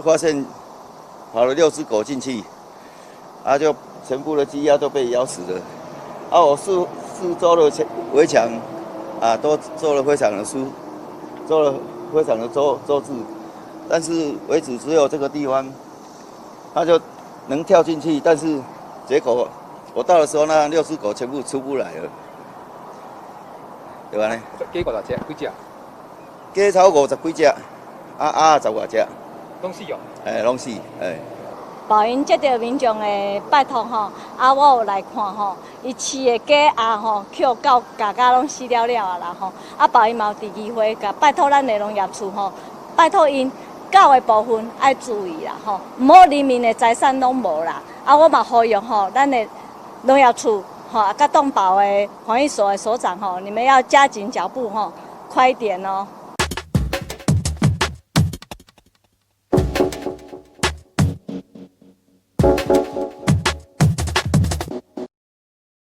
發現跑了六隻狗進去，啊，就全部的雞鴨都被咬死了。啊，我四周的牆圍牆啊，都做了非常的舒，做了非常的周致，但是為止只有這個地方，它就能跳進去，但是結果我到的時候，那六隻狗全部出不來了，對吧呢？雞偌濟隻？幾隻？雞超50幾隻，啊鴨10外隻。攏死哦？哎，攏死，哎。寶因接著民眾的拜託吼，啊，我有來看吼，伊飼的雞鴨吼，抾狗咬甲攏死了了啊啦吼，啊，寶因嘛有佇議會共拜託咱的農業處吼，拜託𪜶狗的部分愛注意啦吼，毋好人民的財產攏無啦。啊，我嘛呼籲吼，咱的農業處吼，啊，佮動保的防疫所的所長吼，你們要加緊腳步吼，快一點哦。